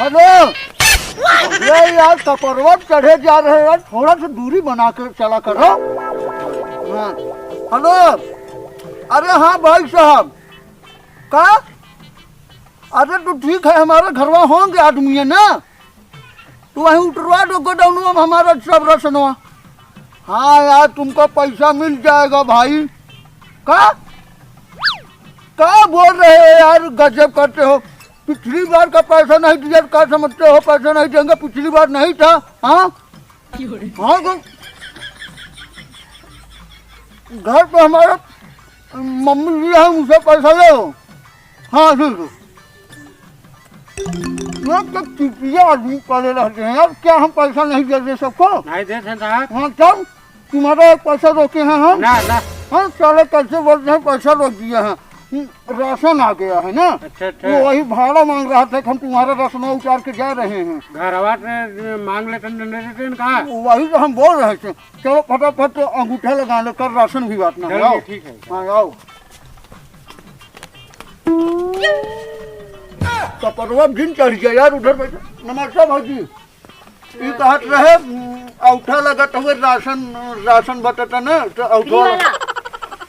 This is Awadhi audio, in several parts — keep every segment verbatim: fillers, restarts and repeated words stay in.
हेलो, ये यार, कपरवा चढ़े जा रहे हैं यार, थोड़ा सा दूरी बना के चला करो। हाँ, हेलो, अरे हाँ भाई साहब, का? अरे तो ठीक है, हमारे घरवा होंगे आदमी है ना, तो वहीं उतरवा दो गोडाउन में हमारा सब रसनवा। हाँ यार, तुमको पैसा मिल जाएगा भाई। का? का बोल रहे हो यार, गजब करते हो। पिछली बार का पैसा नहीं दिया तो का समझते हो, पैसा नहीं देंगे, पिछली बार नहीं था। हाँ, हाँ, तो घर पे हमारा मम्मी जी है, उनसे पैसा ले लो। हाँ, ठीक है। ये तो चुतिया आदमी पड़े रहते हैं यार, क्या हम पैसा नहीं देते सबको? नहीं देते साहब। हाँ, तब तुम्हारा एक पैसा रोके हैं हम? ना, ना। हाँ, साले कैसे बोलते हैं, पैसा रोक दिया है। हम्म, राशन आ गया है ना? अच्छा, अच्छा। वो वही भाड़ा मांग रहा था कि हम तुम्हारा राशन उतार के जा रहे हैं। घरवा से मांग लेते हैं, दे देते हैं कहाँ? वही तो हम बोल रहे थे। चलो फटाफट अंगूठा लगा लो, कल राशन भी बांटना है। चलिए, आओ। ठीक है। हाँ, आओ। कपरवा दिन चढ़ गया यार, उधर बैठे। नमस्ते भौजी। ई कहत रहे, उम, औठा लगत हुए राशन, राशन बटत न, तो औठवा फ्री वाला।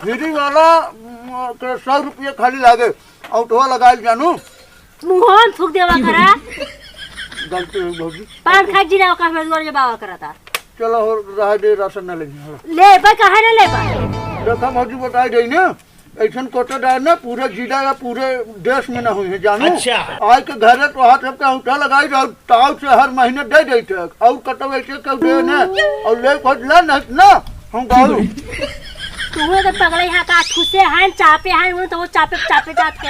फ्री वाला, उम, के सौ रुपया खाली लागे, औठवा लगाइल जानू। मुँहवा में थूक देवा करा। गलती हो गई भौजी। पान खाइ जी ना, ओका हमें जोर जबावा करता। चलो, हो रहा दे, राशन ना लेंगे, हाँ। लेबा, काहे ना लेबा? देखा भौजी, बताई दे ना, ऐसन कोटेदार ना पूरे जिला या पूरे देश में ना हुई है, जानू। अच्छा। आइ के घरे तो हाथ पे औठा लगाई रहो, ताऊ से हर महीने दे देते हैं। और कटो ऐसे क्यों दे ने? और ले खोज ला ना, ना, हम गाऊ। तू तो पगले यहाँ का ठुसे हैं, चापे हैं, वो तो वो चापे, चापे जात के।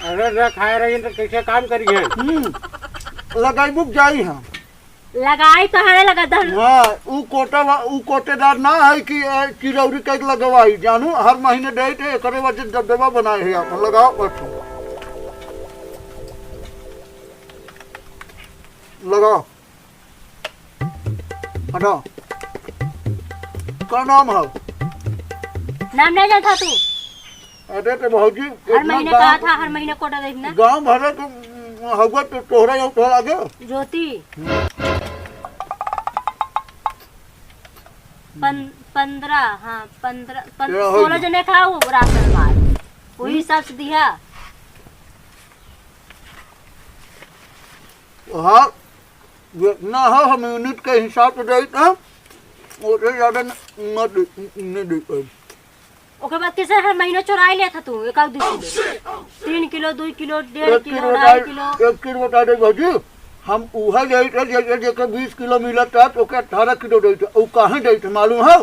अरे ना खाए रही तो कैसे काम करी है? हम्म, लगाई बुक जाई हम। लगाई तो है, लगा दहन। हाँ, उ कोटा वा-, उ कोटेदार ना है कि, ए, चिरौरी कैक लगवाई, जानू, हर महीने देइत है, एकरे वजह दबदबा बनाए है आपन। लगाओ, बैठो। लगाओ। हटाओ। का नाम है? नाम नहीं जानता तू? अरे तो भौजी, हर इतना महीने गाँव, कहा था, हर महीने कोटा देखना। गाँव भरे के हउवा तो तोहरा यहाँ तो लागे। ज्योति। हम्म। पन-, पन्द्रह, हाँ, पन्द्रह, पन-, तेरा हो सोलह गया। जने का वो राशन माल। वही हम्म। हिसाब से दिया। हाँ, जितना हो हम यूनिट के हिसाब से देइत है, ओसे ज्यादा न, न दे, न देइत है। ओकर बाद कैसे हर महीना चोराई लेत ह तू, एक आध दू किलो? तीन किलो, दू किलो, डेढ़ एक किलो, किलो ढाई डाल, किलो। एक किलो बता दे भौजी, हम उहे देइत है, जेके, जेके बीस किलो मिलत है, तो ओके अठारह किलो देइत है। उ काहे देइत है मालूम है?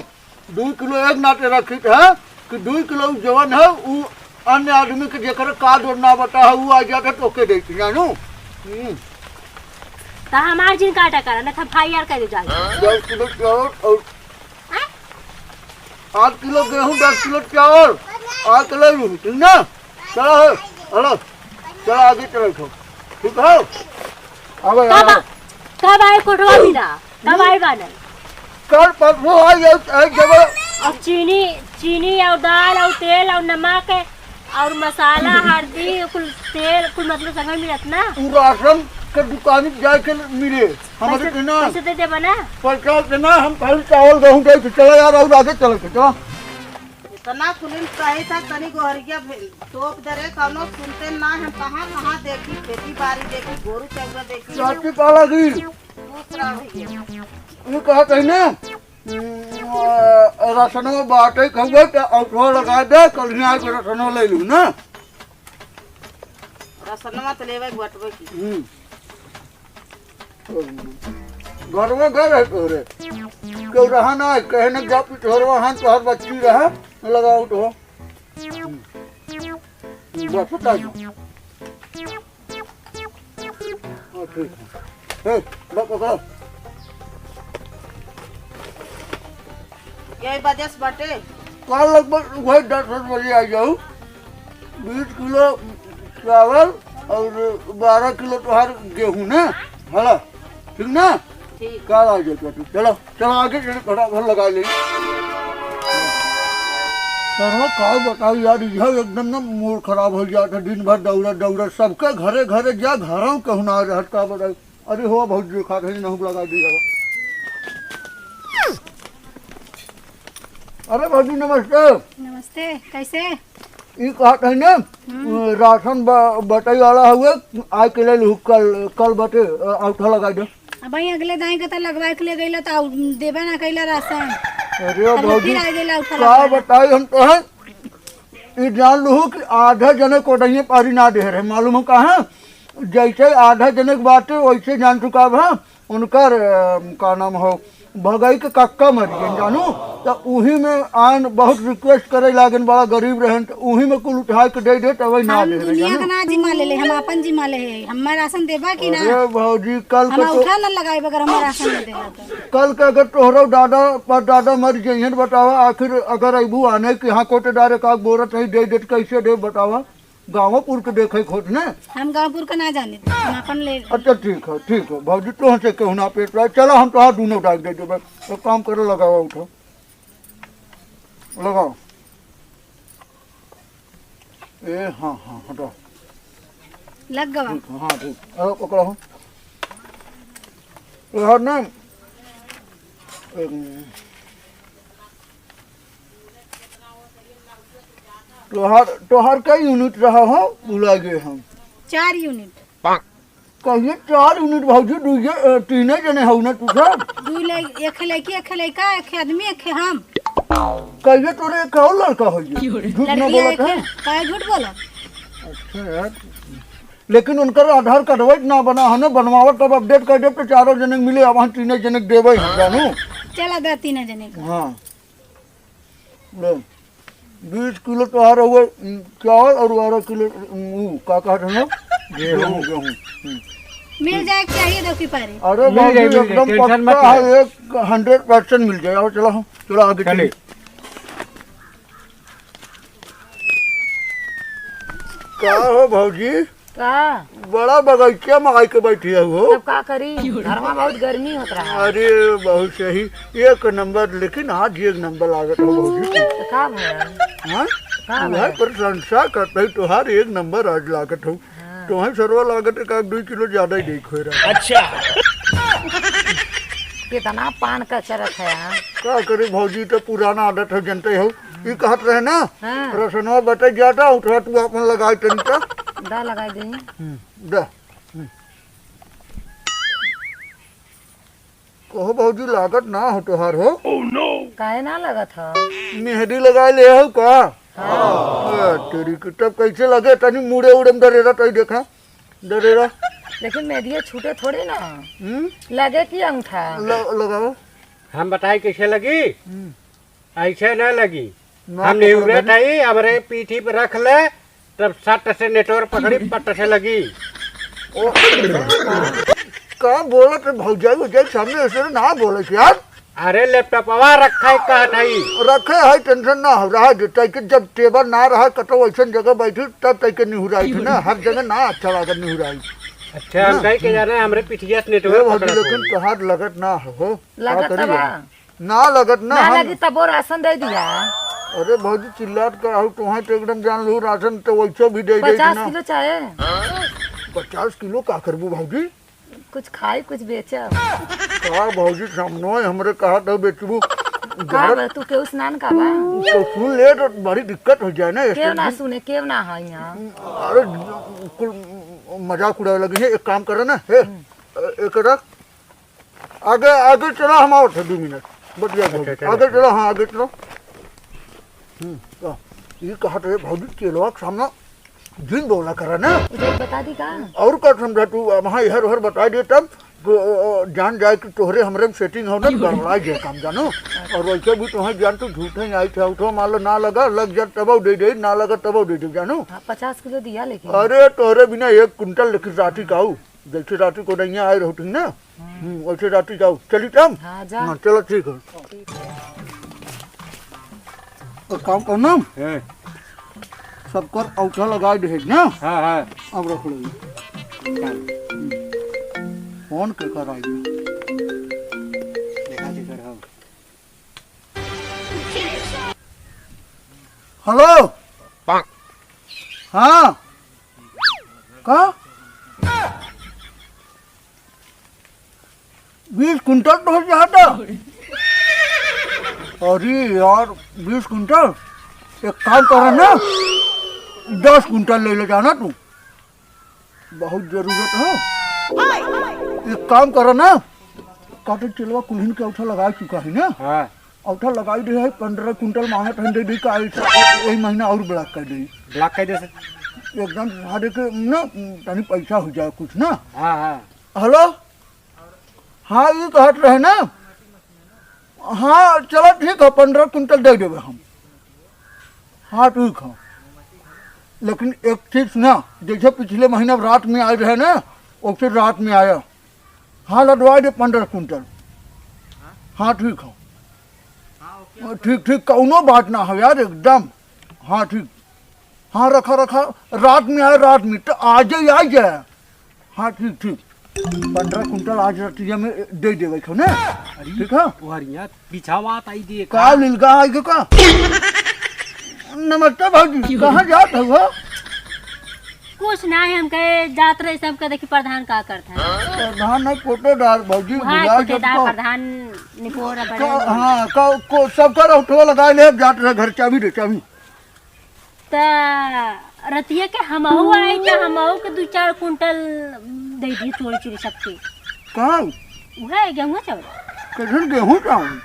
दू किलो एक नाते रखित है कि दू किलो उ जवन है, उ अन्य आदमी के जेकरे का जोर ना बता है, उ आ जाता तो ओके देइत है, जानू? हम्म। त हमार जिन काटा करा, ना त एफ आई आर कर दे जाए। दस किलो चावल और हाँ? आठ किलो गेहूं, दस किलो चावल, आठ किलो गेहूं, ठीक ना? चलो, हो, हेलो, चलो आगे चलो, ठीक हो? अब कब आओ। आ-, कब आए कोटवा बिना? कब आए बानर? कल परसों आ जाओ, आ जाओ। और चीनी, चीनी और दाल और तेल और नमक और मसाला, हल्दी, कुल तेल, कुल मतलब संगे मिलत ना? उ राशन के दुकान पे जाके मिले। हमारे कैसे, के ना। कैसे दे देबा ना? पैसा के ना, हम खाली चावल गेहूं दे के चला यार, और आगे चल के चला। इतना कुलिन कही था, तनी गोहरिया भे-, तोप दे रे, कौनो सुनते ना, हम कहाँ, कहाँ देखी, खेती बाड़ी देखी, गोरू चौरा देखी। चाची पाला जी। दूसरा भैया। ये कहा कहीं ना? हम्म, आ, राशनवा बाटे कहबे त औठवा लगा दे, कल ही आके राशनवा ले लू ना। राशनवा त लेवे के बटवे की। हम्म। घरवा घर है तोरे। केहू रहा ना, कहे न जा पिछोरवा हाथ तोहर बच्ची रहे, लगाओ तो। हम्म। बस बता दो। हाँ, ठीक है। हे, बस पकड़ो। यही वजह से बाटे। कल लगभग वही दस बजे आ जाऊ। बीस किलो चावल और बारह किलो तोहार गेहूं ना, हला, ठीक ना? ठीक। कल आ जाता तू। चलो, चलो आगे चलो, फटाफट लगा ले। तोहरा का बताई यार, इहै एकदम ना मूड खराब होइ जात है। दिन भर दौड़त दौड़त सबके घरे घरे जा, घरौ केहू ना रहत, का बताई। अरे हो भौजी, खात है, नहुक लगा दी हवा। अरे भौजी, नमस्ते। नमस्ते, कैसे? ई कहत है ना, हम्म। राशन ब-, बटाई वाला हुए, आइ के ले लू, कल, कल बटे, अ, औठा लगाइ दे। अब भाई अगले दाईं के तो लगवाए के ले गइला, तो आउ-, देबे ना कइला राशन। अरे अब भौजी, फिर आ गइला औठा का लगावे। बताई हम तो है, ई जान लू कि आधा जने कोटहिए पारी ना दे रहे, मालूम हो कहाँ? जैसे आधा जने के बाटे, वैसे जान चुका बा। उनकर, अ, का नाम हो, भगई के कक्का मर गए, जानू। तो उही में आन बहुत request करे लागन, बड़ा गरीब रहन, तो उही में कुल उठा के दे दे, तब ना हम दे रहे, दुनिया जानू। का ना जिम्मा ले ले, हम अपन जिम्मा ले है। हमार राशन देबा कि ना? अरे भौजी, कल हम के तो उठा ना लगाई, अगर हमार राशन ना देला तो। कल के अगर तोहरो दादा पर दादा मर जइहन, बतावा, आखिर अगर अइबू आने कि हाँ कोटेदार एक आध बोरा तही दे देत, कैसे दे, बतावा? गाँवपुर के देखे खोज ने। हम गाँवपुर के ना जाने, हम अपन ले। अच्छा, ठीक है, ठीक है भौजी, तोह से केहू ना पेट पाए। चला, हम तोहार दूनो डाल दे देबे। एक काम करो, लगाओ, उठो, लगाओ। ए, हाँ, हाँ, हटाओ। लग गवा। ठीक है, हाँ, ठीक। अब पकड़ा हो। तोहार ना, एक मिनट। तोहार, तोहार कई यूनिट रहा हो? भुला गए हम। चार यूनिट। कहिए चार यूनिट भौजी, दुइये, अ, तीने जने हऊ ना तू सब? दू ले-, एक लड़की, एक लड़का, एक आदमी, एक हम। कहिए तोरे एक और लड़का हो गया। झूठ ना लड़किया बोला एक था। है, काहे झूठ बोला? अच्छा यार, लेकिन उनकर आधार कार्ड वही ना बना है ना, बनवावत तब अपडेट कर देब तो चारों जने के मिले, अब हम तीने जने के देबे हैं, जानू। चला दे तीने जने का। हाँ। ले, बीस किलो तोहार हुए, उम, चावल और बारह किलो, उम, ऊ, का कहत हन? गेहूं। गेहूं, गेहूं। हम्म। मिल जाए के चाहिए दो की पारी। अरे मिल जाए, भौजी, मिल जाए, एकदम tension मत पक्का ले। है, एक hundred percent मिल जाए। आओ, चला हम, चला आगे चले। चली। का हो भौजी? का? बड़ा बगीचा में आइके बैठी है हो। तब का करी? घर में बहुत गर्मी होत रहा। अरे, बहुत सही, एक नंबर। लेकिन आज एक नंबर लागत हो भौजी। तो का भया? हाँ? का तुहार भया? प्रशंसा करते ही तुहार एक नंबर आज लागत हो। हाँ। तुहार सरवा लागत है का दुई किलो ज्यादा ही देख हो रहा। अच्छा। कितना पान का चरत है, हाँ? का करी भौजी, तो पुराना आदत है, जनते हो। ई कहत रहे ना, हाँ। रसनवा बटे जाता, उठवा तू अपन लगाई तनी सा। दा लगाई दे। हम्म, दा। हम्म। कहो भौजी, लागत ना हो तोहार हो। काहे ना लागत हो? मेहंदी लगाए ले हो का? हाँ। ए, तेरी की, तब कैसे लगे? तनी मुड़े उड़े में डरेरा, तई देखा। डरेरा। लेकिन मेहंदिया छूटे थोड़ी ना। हम्म? लगे कि अंगूठा? ल-, लगाओ। हम बताई कैसे लगी? हम्म। ऐसे ना लगी। ना हम पकड़ निहुरत बनी। हई, हमरे पीठी पे रख ले, तब सट से नेटवर्क पकड़ी, पट से लगी। ओ, का बोलत है भौजाई, भौजाई सामने ऐसे ना बोले यार। अरे लैपटॉपवा रखा है, कहत हई। रखे है, tension ना हो रहा है, ताकि जब टेबल ना रहा, कतो ऐसन जगह बैठी, तब ताकि निहुराई थी ना, हर जगह ना अच्छा लागत निहुराई। अच्छा, हम ना। कही के जाने, हमरे पिठिया से ए नेटवर्क भौजी, पकड़त लेकिन होई। तोहार लगत ना हो, हो। का लगत करी बा। हम? ना लगत ना, ना हम लगी तबो राशन दे दिया। अरे भौजी, चिल्लात का हो, तुहां तो एकदम जान लो, राशन तो वैसे भी दे दे पचास ना। किलो चाहे। पचास किलो का करबू भौजी? कुछ खाई, कुछ बेचब। का भौजी, सामने हमरे कहा तो बेचबू। का घर बा, तू केहू से नान का बा? तो सुन ले तो बड़ी दिक्कत हो जाए ना, केव ना इससे। सुने, केव ना है यहाँ। अरे कुल मजाक उड़ावे लगी है, एक काम करे ना, हे, हम्म। ए-, एक रख। आगे, आगे चला, हम आवत है दो मिनट। बतिया अच्छा, भौजी। चलो। आगे चला, हाँ, आगे चला। हम्म, तो ये कहत रहे भौजी, चेलवा के सामने जिन बोला करा ना। उधर बता दी का? और का समझा तू, अब हाँ, इहर उहर बता दे तब, तो, अ, अ, जान जाए कि तोहरे हमरे में setting हो ना, गड़बड़ा जाए काम, जानो। और वैसे भी तुम्हें जान तू झूठे ही आई थे, उठो मान लो ना लगा, लग जा तबो दे दे, ना लगा तबो दे दे, जानो। हाँ, पचास किलो दिया लेकिन। अरे, तोहरे बिना एक कुंटल लेकिन राती का आऊ। जैसे राती को नैया आए रहो तुम ना, हम्म। हम्म, वैसे राती जाओ। चली तब? हाँ, जा। हाँ, चलो, ठीक है। ठीक है। तो काम करना? हैं। सबकर औंठा लगा दे ना? हाँ, हाँ। अब रख लो। हाँ। हम्म। फोन के कर आई। देखा के कर, हाँ। हेलो। हाँ। का? बीस कुंटल तो हो जाता। अरे यार, बीस कुंटल। एक काम करा ना, दस कुंटल ले ले जाना तू। बहुत जरूरत हो। एक काम करो ना, काटे चलवा कुल्हिन के औठा लगा चुका है ना। हाँ। औठा लगाई दे है, पन्द्रह कुंटल मांगत है, दे दे का ऐसा, यही महीना और ब्लॉक कर दे। ब्लॉक कर दे सर। एकदम सारे के ना, तनी पैसा हो जाए कुछ ना। हाँ, हाँ। हेलो, हाँ, ये कहत रहे ना। हाँ, चलो ठीक है, पन्द्रह कुंटल दे देबे हम। हाँ, ठीक है। लेकिन एक चीज ना, जैसे पिछले महीना रात में आए रहे ना, वैसे रात में आया। हाँ, लदवा दे पन्द्रह कुंटल। हाँ, ठीक है। ठीक, ठीक, कौनो बात ना हो यार, एकदम। हाँ, ठीक। हाँ, रखा, रखा, रात में आए, रात में, तो आज ही आ जाए। हाँ, ठीक, ठीक। पन्द्रह कुंटल आज रतिया में दे देवे को ना। अरे, ठीक है? ओ हरिया, पीछा बात आई दे का का? लिलगा आई के का? नमस्ते भौजी, कहाँ जात हो? कुछ ना है, हम कहे जात रहे, सब कहे देखी प्रधान का करता है। प्रधान नहीं, कोटेदार भौजी, हाँ, भुला कोटेदार, सबको। प्रधान निपोर का, बड़े। हाँ, का, को, सबका रौठवा लगा ले, जात रहे घर, चाबी दे, चाबी। त रतिया के हमहू आई, त हमहू के दू चार कुंटल दे दी, चोरी चोरी सबके। का? उहे गेहूं चावल। कैसन गेहूं चावल?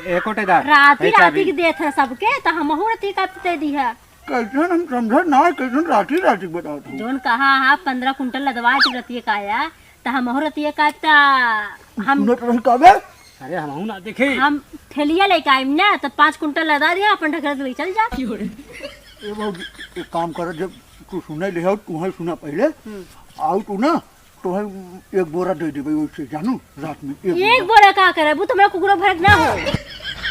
ए कोटेदार, राती, ए चाबी। राती के देत है सबके, त हमहू रतिया का दे दी है। कैसन हम समझे ना, कैसन राती, राती के बतावत हो? जौन कहा, हाँ, पन्द्रह कुंटल लदवा के रतिया का आया, त हमहू रतिया का, त हम सुनत रही का बे? अरे, हमहू ना देखे। हम ठेलिया लेके आइम ना, त पाँच कुंटल लदा दिया, अपन ढकरत ले चल जा। ए भौजी, एक काम कर, जब तू सुने ले हो, तू ही सुना पहले। हम्म। आउ तू ना, तो है एक बोरा दे देबे, वैसे जानू, रात में एक एक बोरा। बोरा का करे, वो तो मेरा कुकुरो भरत ना हो।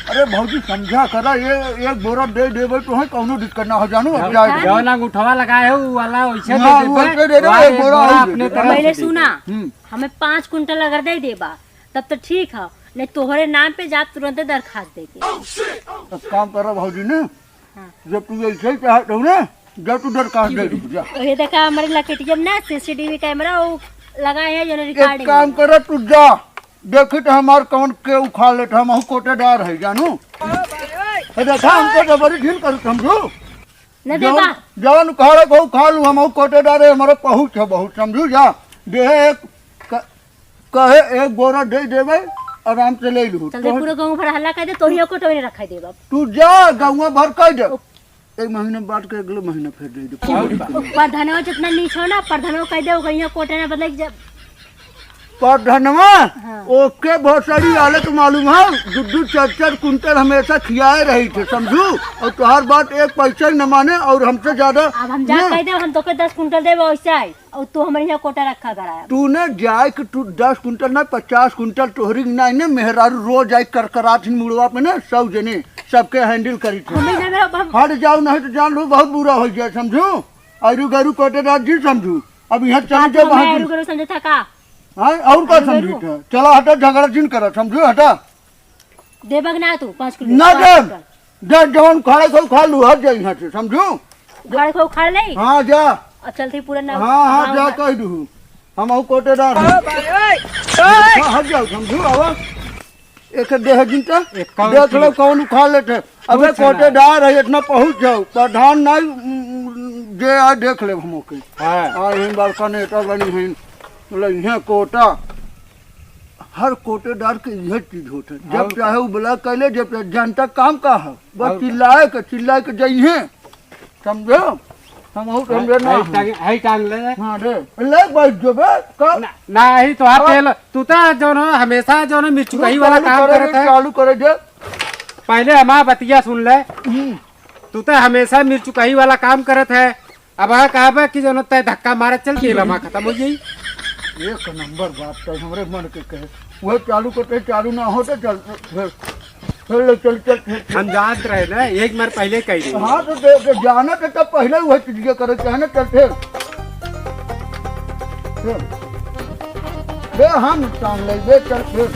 अरे भौजी, समझा करा, ये एक बोरा दे देबे, तो है कौनो दिक्कत ना हो, जानू, अब जब जाए दे। जौन अंगूठवा लगाए हो, वो वाला वैसे हाँ, दे देबे, वैसे दे देबे, वहाँ एक एक बोरा बोरा और दे अपने देबे। तरफ पहले से दे सुना, देबे। हम्म। हमें पाँच कुंटल अगर दे देबा, तब तो ठीक है, नहीं तोहरे नाम पे जाब तुरंते दरखास्त दे के। अब काम करा भौजी ने, हाँ। जब तू ऐसे ही चाहत हो ना, जा तू दरखास्त दे दे, जा। ये देखा हमारे लकेटियम ना सीसीटीवी कैमरा वो लगा है, जो एक रिकॉर्डिंग काम है। करा, तू जा, देखी तो हमार कौन के उखाड़ लेत, हम हूँ कोटेदार है, जानू। ए, देखा, हमको जबरी ढील कर, समझू? न देबा। जवन, जवन उखाड़े को उखाड़ लू, हम हूँ कोटेदार है, हमारे पहुँच है बहुत, समझू, जा। दे एक क-, कहे एक बोरा दे देबे, आराम से ले लू। चल दे, तो पूरा गाँव भर हल्ला कर दे, तोहियो को तो नहीं रखा देबा। तू जा, गाँव भर कह दे। एक महीना बाद के अगले महीना फिर दे दे। प्रधानवा जितना नीच हो ना, प्रधानवा कह दे, ओकर यहाँ कोटे ना बदले जब। प्रधानवा, हाँ। ओके भोसड़ी वाले को मालूम है, दू दू चार चार कुंटल हमेशा खियाए रही थे, समझू? और तोहार बात एक पैसा ही न माने और हमसे ज्यादा अब हम जा ना। कह दे, हम तोके दस कुंटल देबे वैसे आई। और तू हमारे यहाँ कोटा रखा कराया। तू ने जाए कि तू दस कुंटल ना, पचास कुंटल तोहरी के नाई ने, मेहरारू रोज आई करकरात ही मुड़वा पे ना, सौ जने, सबके हैंडल करी थे। हमें ना मेरा, हम हट जाओ, नहीं तो जान लो, बहुत बुरा हो जाए, समझू? आयरू गैरू कोटेदार जी, समझू? अब यहाँ चल बात जाओ, हमें बाहर आयरू गैरू समझे था का? हाँ, और का आयरू समझू गैरू? था? चला हटा, झगड़ा जिन करा, समझू? हटा। देबा कि ना तू पाँच किलो? ना पाँच देब। किलो। जा, जवन उखाड़े के उखाड़ लू, हट जा यहाँ से, समझू? उखाड़े के उखाड़ ले? हाँ, जा। और चलते पूरा ना हाँ, हाँ, गाँव जा, भर। कह दू। हम आऊ कोटेदार हैं। हाँ, हट जाओ, समझू, आवा। एक देह जिनता, एक काम देख लो की। कौन उखाड़ लेते। अबे कुछ ना। कोटेदार है, इतना पहुँच जाओ। प्रधान नहीं, उम, जे आ देख ले हम ओके। हाँ। आ, यहीं बड़का नेता बनी हैं, बोले, यहाँ कोटा। हर कोटेदार के यह चीज होत है। जब और चाहे वो ब्लॉक कर ले, जब चाहे जनता काम का है, बस और चिल्लाए के, चिल्लाए के जइहे, समझो? हम हूँ समझे ना है। टांग, है टांग ले। हाँ रे, ले बैठ जो बे, का? ना, ना, ही तो हाथ अब तेल, तू तो जो ना हमेशा जो ना मिर्चुकही वाला चालू काम करे करत दे, है। चालू करे दे। पहले हमार बतिया सुन ले। हम्म। तू तो हमेशा मिर्चुकही वाला काम करत है। अब हाँ कहबे कि जौन तय धक्का मारे चल, तेल हमार खत्म हो जाई। एक नंबर बात तो हमरे मन के कहे। वह चालू करते, चालू ना होते, चल, फिर, फिर ले, चल, चल, फिर, फिर। हम जानत रहे ना, एक बार पहले कह दी। हाँ, तो दे, दे, जाना तो तब पहले वह चीज ये करे, चाहे ना, चल, फिर। फिर। बे, हम टांग ले, बे, चल, फिर।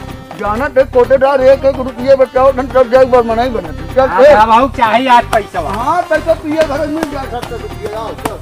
जाना थे कोटेदार, एक एक रुपये बचाओ, धन सब जाए, एक बार मनाई बना दी। चल, हाँ, ए। अब हम चाही आज पैसा। हाँ, पैसा पिए घर में मिल जा सकता है, रुपये, आओ, चल।